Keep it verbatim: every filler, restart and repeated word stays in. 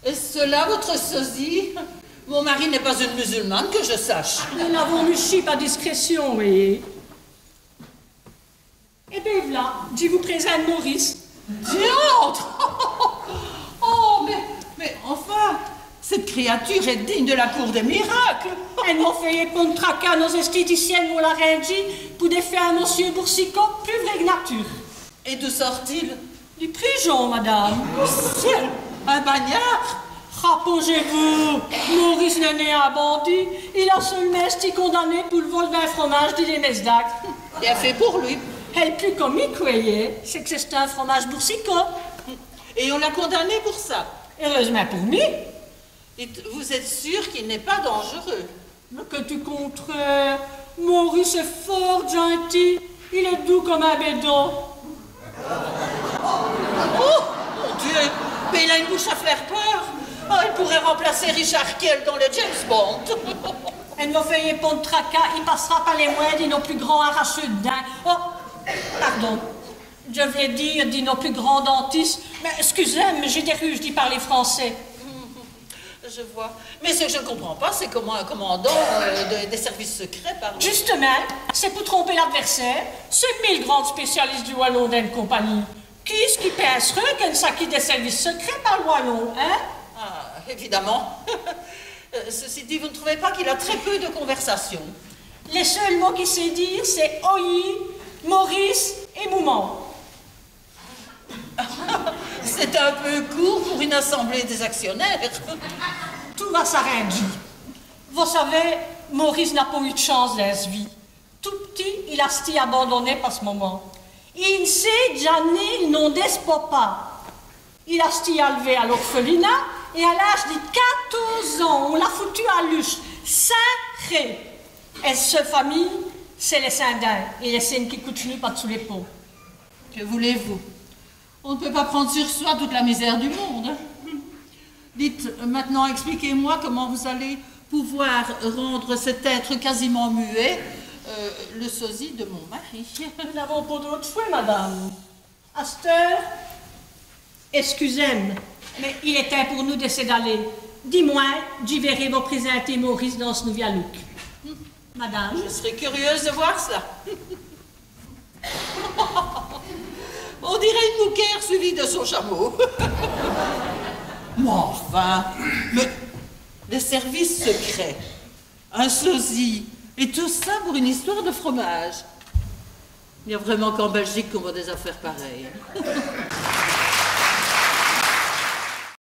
Est-ce cela votre sosie ? Mon mari n'est pas une musulmane, que je sache. Nos l'avons muchî pa discrècion, vèyez. Èt bén v'la, dji vos présinte Maurice. Diantre ! Oh, mais, mais enfin, cette créature est digne de la cour des miracles. Èle n'è fieut pont d' tracas, nos èstéticiènes vont l'arindjî po dèfé monsieû Boursicot, pus vré qu' nature. Et d'où sort-il ? Di prîson, madame. Ciel, un bagnard ? Rapaujîz-vous, Maurice n'èst nén in bandit, il a seûlmint stî condamné po l' vol d'in fromâdje di lès Mèsdagues. Bien fait pour lui. Èt l' pus comique, vèyez, c'èst qu' c'èst in fromâdje Boursicot. Et on l'a condamné pour ça ? Eûreûsemint po li. Dites, vous êtes sûr qu'il n'est pas dangereux ? Mais qu'èst-ce qui c'èst qu' ça ? Maurice èst fwért djinti, il èst doûs come in bèdon. Oh, mon Dieu, mais il a une bouche à faire peur. Oh, il pourrait remplacer Richard Kiel dans les James Bond. Èt n'è fieût pont d' tracas, i pass'ra pa lès mwins di nos pus grands aracheûs d' dints. Oh, pardon. Dji v'leu dîre, di nos pus grands dentisses. Mais èscusez-m', dj'é dès ruses di pârler francès. Je vois. Mais ce que je ne comprends pas, c'est comment un commandant, euh, de, des services secrets parle. Justumint, c'èst po tromper l'advèrsêre. C'èst mi l' grand spécialisse du walon dins m' compagnîye. Quî ç' qui pinsereût qu'ène saquî dès sèrvices secrets pâle walon, hin ? Ah, évidemment. Euh, ceci dit, vous ne trouvez pas qu'il a très peu de conversation ? Lès seûls mots qu'i sét dîre, c'èst oyi, Maurice èt moman. C'est un peu court pour une assemblée des actionnaires. Tout va s'arindjî. Vos savez, Maurice n'a pont yeû d' chance dins s' vîye. Tout p'tit, il a stî abandoné pa s' moman. I n' sét jamês l' nom dè s' papa. Il a stî al'vé à l'orfelina èt à l'âje di quatôze ans, on l'a foutu à l'uch, sins rén. Èt s' famile, c'èst lès cints dints èt lès cints qui coûtchenut pa-d'zos lès ponts. Que voulez-vous ? On ne peut pas prendre sur soi toute la misère du monde. Dites, maintenant, expliquez-moi comment vous allez pouvoir rendre cet être quasiment muet, euh, le sosie de mon mari. Nous n'avons pas d'autre choix, madame. Asteûre, èscusez-m', mais il èst timps po nous dè s'è daler. Dimwin, dji vêrè vos présinter Maurice dins s' nouvia look. Madame. Je serais curieuse de voir ça. On dirait une mouquère suivie de son chameau. Mais enfin, mais les services secrets, un sosie, et tout ça pour une histoire de fromage. Il n'y a vraiment qu'en Belgique qu'on voit des affaires pareilles.